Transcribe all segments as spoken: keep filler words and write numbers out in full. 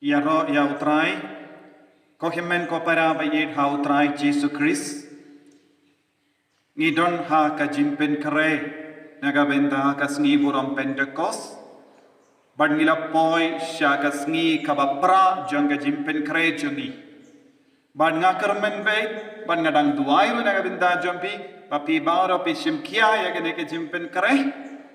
Ïaroh ïa U Trai, ko hynmen ko para ba ïeit ha U Trai Jisu Khrist. Ngi don ha ka jingpynkhreh na ka bynta ka sngi burom Pentekost. Bad ngi la poi sha ka sngi kaba phra jong ka jingpynkhreh jong ngi. Bad nga kyrmen beit, bad nga dang duwai ruh na ka bynta jong phi, ba phi baroh phi shim khia ïa kane ka jingpynkhreh,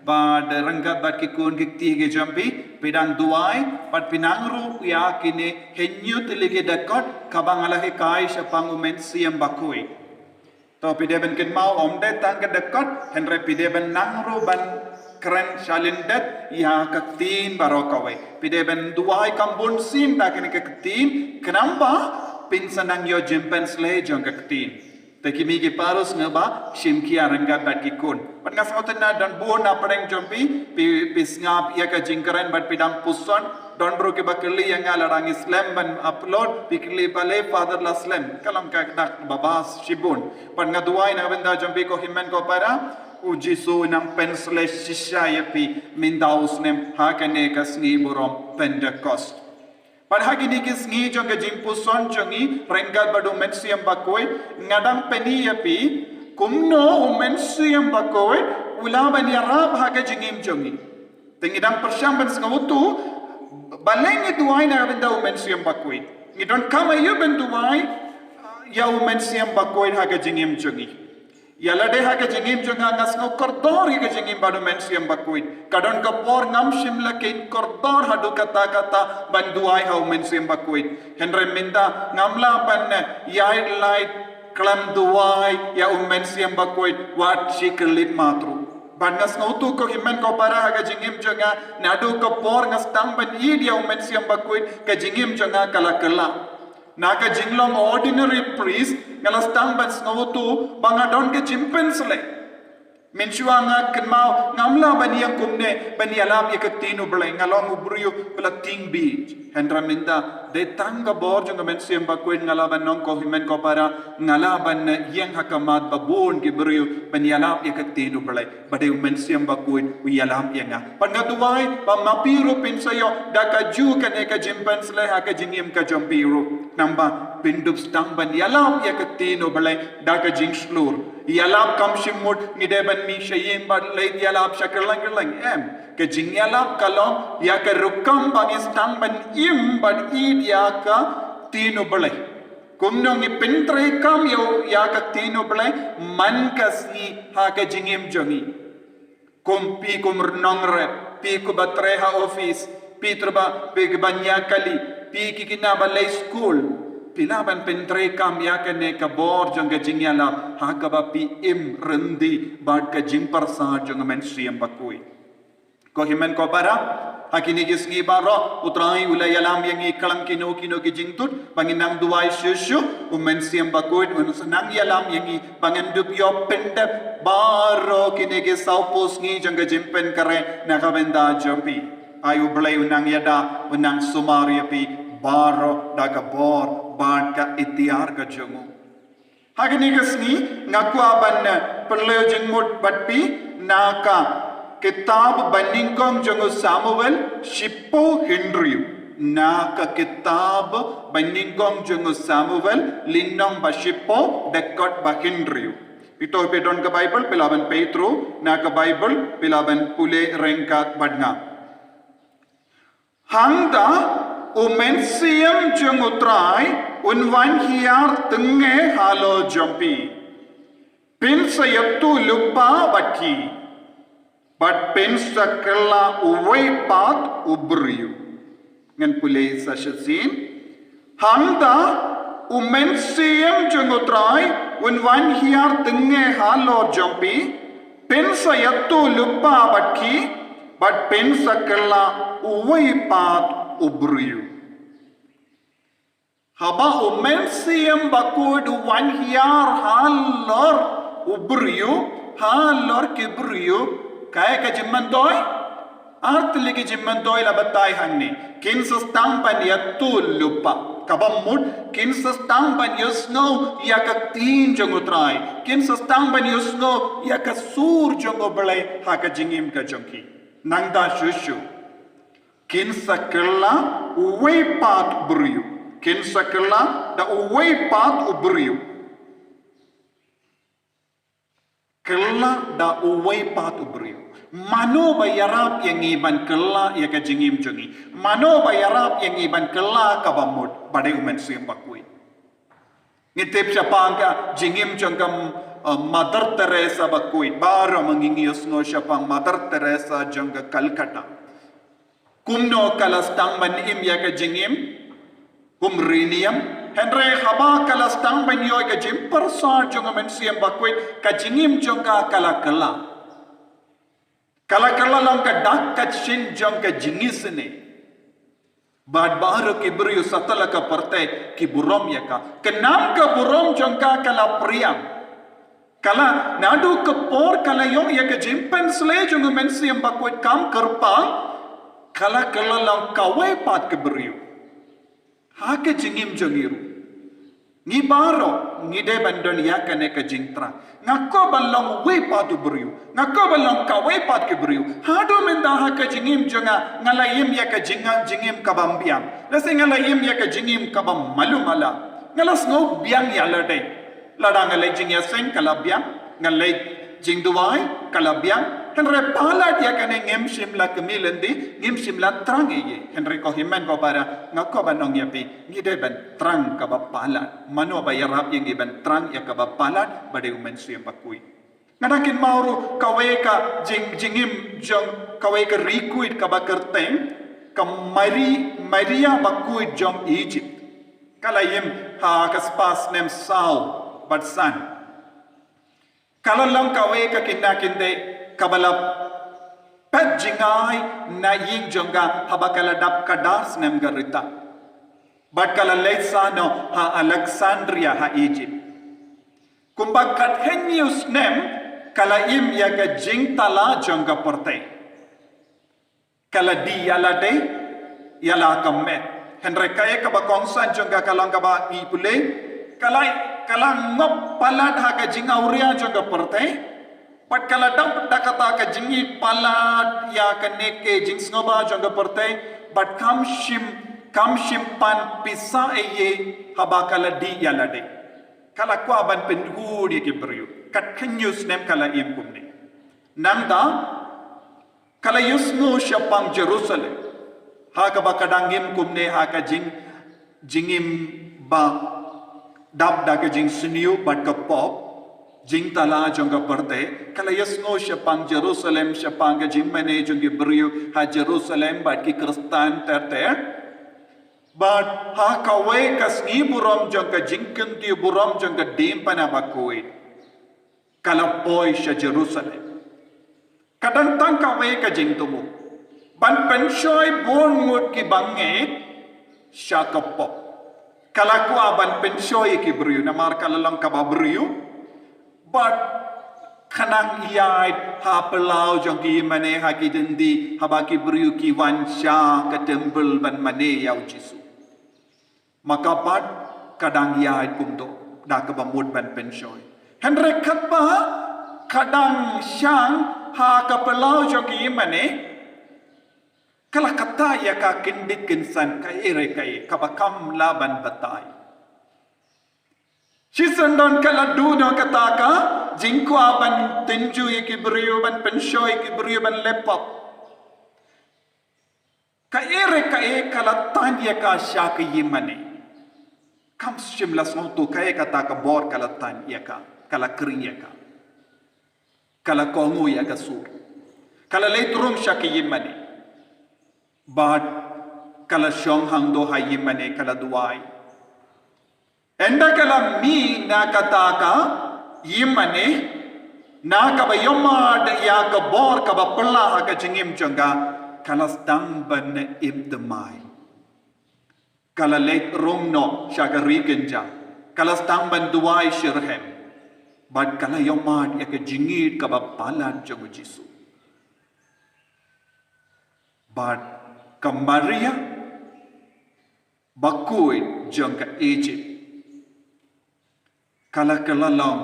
bad ryngkat bad ki khun ki kti ki jong phi, phi dang duwai, bad phi nang ruh ïa kine hynñiew tylli ki dkhot, kaba nga la hikai shaphang U Mynsiem Bakhuid. To phi dei ban kynmaw ym dei tang ka dkhot, hynrei phi dei ban nang ruh ban kren shalyndet ïa ka ktien baroh kawei. Phi dei ban duwai kham bun sien da kane ka ktien, khnang ba phin sa nang ïoh jingpynshlei jong ka ktien. Te ki mei ki pa ruh sngewbha shim khia ryngkat bad ki khun. Bad nga sngewtynnad don bun na pdeng jong phi, phi, phi sngap ïa ka jingkren bad phi dang puson, don ruh kiba kylli ïa nga lada ngi slem ban upload, phi kylli balei Father la slem, ka long ka dak ba bha shibun. Bad nga duwai na ka bynta jong phi ko hynmen ko para, U Jisu u nang pynshlei shisha ïa phi mynta u snem ha kane ka sngi burom Pentekost. Bad ha kine ki sngi jong ka jingpuson jong ngi ryngkat bad U Mynsiem Bakhuid, nga dang pyni ïa phi kumno U Mynsiem Bakhuid u lah ban ïarap ha ka jingim jong ngi. Te ngi dang pyrshang ban sngewthuh balei ngi duwai na ka bynta U Mynsiem Bakhuid. Ngi donkam aïu ban duwai ïa U Mynsiem Bakhuid ha ka jingim jong ngi. Ïa lade ha ka jingim jong nga, nga sngew kordor ïa ka jingim bad U Mynsiem Bakhuid. Ka don ka por ngam shym la kheiñ kordor haduh katta katta ban duwai ha U Mynsiem Bakhuid. Hynrei mynta ngam lah ban ïaid lait khlem duwai ïa U Mynsiem Bakhuid wat shi khyllipmat ruh. Bad nga sngewthuh ko hynmen ko para ha ka jingim jong nga, naduh ka por nga sdang ban ïeit ïa U Mynsiem Bakhuid, ka jingim jong nga ka la kylla. Na ka jinglong ordinary priest, nga la sdang ban sngewthuh ba nga don ka jingpynshlei. Mynshuwa nga kynmaw ngam lah ban ïeng kumne ban ïalap ïa ka ktien U Blei, nga long u briew ba la tieng bieit. Hynrei mynta dei tang ka bor jong U Mynsiem Bakhuid nga lah ban ong ko hynmen ko para, nga lah ban ïeng ha khmat ba bun ki briew ban ïalap ïa ka ktien U Blei. Ba dei U Mynsiem Bakhuid u ïalam ïa nga. Bad nga duwai ba ma phi ruh phin sa ïoh da ka ju kane ka jingpynshlei ha ka jingim ka jong phi ruh. Namar phin dup sdang ban ïalam ïa ka ktien U Blei da ka jingshlur. Ïalap kham shym mut ngi dei ban mih sha ïing bad leit ïalap sha kylleng kylleng, em. Ka jingïalap ka long ïa ka rukom ba ngi sdang ban im bad ïeit ïa ka ktien U Blei. Kumno ngi pyntreikam ïa, ïa ka ktien U Blei man ka sngi ha ka jingim jong ngi. Kum phi kum nongrep, phi kum ba trei ha office, phi tyrba, phi kum ba nia kali, phi ki kine ba leit skul. Phi lah ban pyntreikam ïa kane ka bor jong ka jingïalap ha kaba phi im ryndih bad ka jingpyrsad jong U Mynsiem Bakhuid. Ko hynmen ko para, ha kine ki sngi baroh U Trai u la ïalam ïa ngi khlem kino kino ki jingtut, ba ngin nang duwai shuh shuh, U Mynsiem Bakhuid un sa nang ïalam ïa ngi ba ngin dup ïoh pyndep baroh kine ki sawphew sngi jong ka jingpynkhreh na ka bynta jong phi. Ai U Blei un nang ïada, un nang sumar ïa phi baroh da ka bor bad ka iktiar ka jong u. Ha kane ka sngi nga kwah ban, eh, pynlong jingmut bad phi na ka kitab Banyngkong jong u Samuel shiphew hynriew. Na ka kitab Banyngkong jong u Samuel lynnong ba shiphew dkhot ba hynriew. Phi to phi don ka Baibl phi lah ban peit through na ka Baibl phi lah ban pule ryngkat bad nga. Hangta U Mynsiem jong U Trai un wan hiar tyngnge halor jong phi. Phin sa ïathuh lypa bad ki. Bad phin sa kylla uwei pat u briew. Ngan pule sa shisien. Hangta U Mynsiem jong U Trai un wan hiar tyngnge halor jong phi. Phin sa ïathuh lypa bad ki, bad phin sa kylla uwei pat u briew. Haba U Mynsiem Bakhuid u wan hiar halor u briew, halor ki briew, kaei ka jingmyntoi? Ar tylli ki jingmyntoi la batai hangne. Kin sa sdang ban ïathuh lypa. Kaba mut, kin sa sdang ban ïohsngew ïa ka ktien jong U Trai. Kin sa sdang ban ïohsngew ïa ka sur jong U Blei ha ka jingim ka jong ki. Nangta shuh shuh. Kin sa kylla uwei pat u briew. Kin sa kylla da uwei pat u briew. Kylla da uwei pat u briew. Mano ba ïarap ïa ngi ban kylla ïa ka jingim jong ngi? Mano ba ïarap ïa ngi ban kylla kaba mut? Ba dei u Mynsiem Bakhuid. Ngi tip shaphang ka jingim jong ka, uh, Mother Teresa bakhuid. Baroh ma ngi ngi ïohsngew shaphang Mother Teresa jong ka Calcutta. Kumno ka la sdang ban im ïa ka jingim kum riewniam? Hynrei haba ka la sdang ban ïoh ïa ka jingpyrsad jong u Mynsiem Bakhuid, ka jingim jong ka ka la kylla. Ka la kylla long ka dak ka shin jong ka jingisynei. Bad baroh ki briew satlak ka pyrthei ki burom ïa ka. Ka nam ka burom jong ka ka la pyrïam. Ka la, naduh ka por ka la ïoh ïa ka jingpynsleh jong u Mynsiem Bakhuid kam kyrpang, ka la kylla long kawei pat ka briew. Ha ka jingim jong ngi ruh, ngi baroh ngi dei ban don ïa kane ka jingthrang. Nga kwah ban long uwei pat u briew. Nga kwah ban long kawei pat ka briew. Haduh mynta ha ka jingim jong nga, nga la im ïa ka jing-, jingim kaba biang. Lehse nga la im ïa ka jingim kaba malu mala. Nga la sngew biang ïa lade. Lada nga leh jingïaseng ka la biang, nga leh jingduwai ka la biang. Hynrei palat ïa kane ngim shym la kmie lynti, ngim shym la thrang ïa. Hynrei ko hynmen ko para, nga kwah ban ong ïa phi, ngi dei ban thrang kaba palat. Mano ba ïarap ïa ngi ban thrang ïa kaba palat? Ba dei u Mynsiem Bakhuid. Nga dang kynmaw ruh kawei ka jing, jingim jong kawei ka riewkhuid kaba kyrteng ka Mari, Maria bakhuid jong Egypt. Ka la im ha ka spah snem saw bad san. Ka la long kawei ka kynda kyndit kaba la peit jngai na ïing jong ka haba ka la dap khatdar snem ka rta. Bad ka la leit sah noh ha Alexandria ha Egypt. Kumba khathynñiew snem ka la im ïa ka jingthala jong ka pyrthei. Ka la dih ïa lade ïa la ka met. Hynrei kaei kaba kongsan jong ka ka long kaba ngi pule. Ka la, ka la ngop palat ha ka jingawria jong ka pyrthei. Bad ka la dap da kata ka jingïeit palat ïa kane ka jingsngewbha jong ka pyrthei. Bad kam shym, kam shym pan pisa ei ei haba ka la dih ïa lade. Ka la kwah ban pynhun ïa ki briew. Khathynñiew snem ka la im kumne. Nangta ka la ïohsngew shaphang Jerusalem. Ha kaba ka dang im kumne ha ka jing, jingim ba dap da ka jingsniew bad ka pop, jingthala jong ka pyrthei. Ka la ïohsngew shaphang Jerusalem, shaphang ka jingmane jong ki briew ha Jerusalem bad ki Khristan ter ter. Bad ha kawei ka sngi burom jong ka jingkyntiew burom jong ka diengphna bakhuid, ka la poi sha Jerusalem. Ka dang tang kawei ka jingthmu ban pynshoi bun ngut ki bangeit sha ka pop. Ka la kwah ban pynshoi ki briew namar ka la long kaba briew. Bad ka nang ïaid ha phyllaw jong ki ïingmane ha ki dyndi haba ki briew ki wan sha ka temple ban mane ïa u Jisu. Ma ka pat ka dang ïaid kumto da kaba mut ban pynshoi. Hynrei katba ka dang shang ha ka phyllaw jong ki ïingmane, ka la kata ïa ka kyndit kynsan kaei re kaei kaba kam lah ban batai. Shisien don ka la duh noh kata ka jingkwah ban tynjuh ïa ki briew, ban pynshoi ïa ki briew, ban leh pop. Kaei re kaei ka la tan ïa ka sha ka ïingmane. Kam shym la sngewthuh kaei kata ka bor ka la tan ïa ka, ka la khring ïa ka. Ka la kohnguh ïa ka sur. Ka la leit rung sha ka ïingmane. Bad ka la shong hangto ha ïingmane ka la duwai. Ynda ka la mih na kata ka ïingmane, na kaba ïohmad ïa ka bor kaba phylla ha ka jingim jong ka, ka la sdang ban im thymmai. Ka la leit rung noh sha ka ri kynja. Ka la sdang ban duwai shitrhem. Bad ka la ïohmad ïa ka jingïeit kaba palat jong u Jisu. Bad ka Maria bakhuid jong ka Egypt, ka la kylla long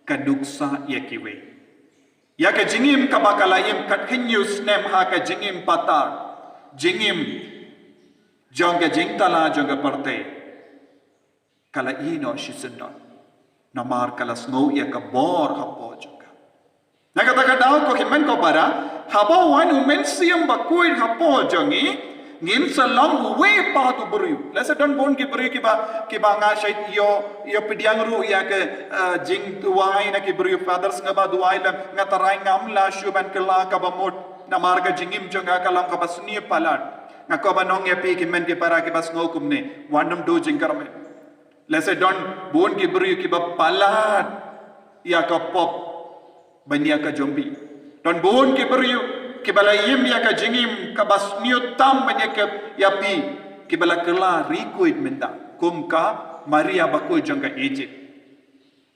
ka nuksa ïa kiwei. Ïa ka jingim kaba ka la im khathynñiew snem ha ka jingim patar. jingim jong ka jingtala jong ka pyrthei ka la ïehnoh shisyndon. Namar ka la sngew ïa ka bor hapoh jong ka. Na kata ka daw ko hynmen ko para, haba wan u Mynsiem Bakhuid hapoh jong ngi, ngin sa long uwei pat u briew. Lehse don bun ki briew kiba, kiba nga shait ïoh, ïoh pdiang ruh ïa ka, eh, jingduwai na ki briew, Father, sngewbha duwai lem, nga tharai ngam lah shuh ban kylla kaba mut. Namar ka jingim jong nga ka long kaba sniew palat. Nga kwah ban ong ïa phi ki hynmen ki para kiba sngew kumne, wat nym duh jingkyrmen. Lehse don bun ki briew kiba palat ïa ka pop ban ïa ka jong phi. Don bun ki briew kiba la im ïa ka jingim kaba sniew tam ban ïa ka, ïa phi, kiba la kylla rikhuid mynta, kum ka Maria bakhuid jong ka Egypt.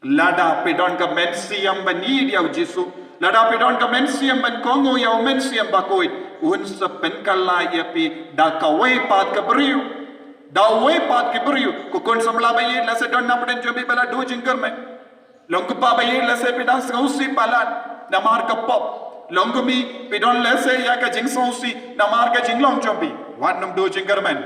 Lada phi don ka mynsiem ban ïeit ïa u Jisu, lada phi don ka mynsiem ban kohnguh ïa u Mynsiem Bakhuid, un sa pynkylla ïa phi da kawei pat ka briew. Da uwei pat ki briew. Ko khun samla ba ïeit, lehse don na pdeng jong phi ba la duh jingkyrmen. Long ko pa ba ïeit, lehse phi dang sngewsih palat namar ka pop. Long ko mei, phi don lehse ïa ka jingsngewsih namar ka jinglong jong phi. Wat nym duh jingkyrmen.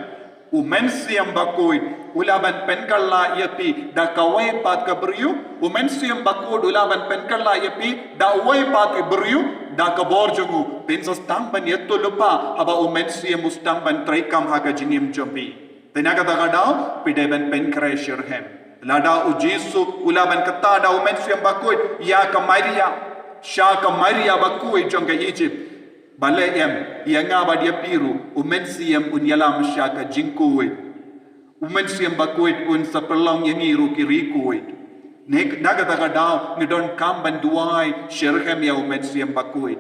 U Mynsiem Bakhuid u lah ban pynkylla ïa phi da kawei pat ka briew. U Mynsiem Bakhuid u lah ban pynkylla ïa phi da uwei pat ka briew, da ka bor jong u. Phin sa sdang ban ïathuhlypa haba u Mynsiem u sdang ban treikam ha ka jingim jong phi. Te na kata ka daw, phi dei ban pynkhreh shitrhem. Lada u Jisu u lah ban kata da u Mynsiem Bakhuid ïa ka Maria, sha ka Maria bakhuid jong ka Egypt, balei em ïa nga bad ïa phi ruh u Mynsiem un ïalam sha ka jingkhuid? U Mynsiem Bakhuid un sa pynlong ïa ngi ruh ki rikhuid. Ne na kata ka daw ngi donkam ban duwai shitrhem ïa u Mynsiem Bakhuid.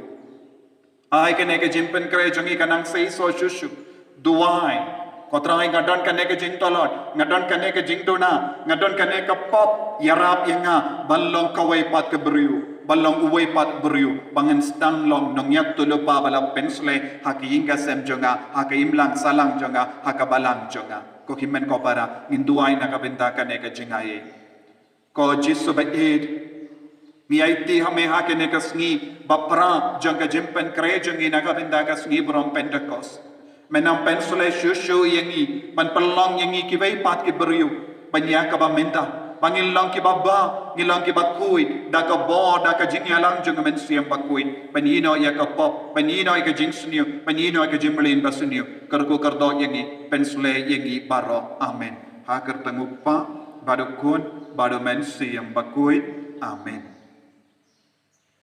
Ai kane ka jingpynkhreh jong ngi ka nang seisoh shuh shuh. Duwai. Ko Trai, nga don kane ka jingtlot, nga don kane ka jingduna, nga don kane ka pop, ïarap ïa nga ban long kawei pat ka briew, ban long uwei pat briew, ba ngan sdang long nongïathuhlypa ba la pynsleh ha ka ïing ka sem jong nga, ha ka imlang sahlang jong nga, ha ka balang jong nga. Ko hynmen ko para, ngin duwai na ka bynta kane ka jingaiei. Ko Jisu ba ïeit, ngi aiti ha me ha kane ka sngi ba phra jong ka jingpynkhreh jong ngi na ka bynta ka sngi burom Pentekost. Men nang pynsleh shuh shuh ïa ngi, ban pynlong ïa ngi kiwei pat ki briew ban ïa kaba mynta, ba ngin long kiba bha, ngin long kiba khuid da ka bor, da ka jingïalang jong ka Mynsiem Bakhuid, ban ïehnoh ïa ka pop, ban ïehnoh ïa ka jingsniew, ban ïehnoh ïa ka jingmlien basniew. Kyrkhu kyrdoh ïa ngi, pynsleh ïa ngi baroh. Amen. Ha ka kyrteng u Kpa bad u Khun bad u Mynsiem Bakhuid. Amen.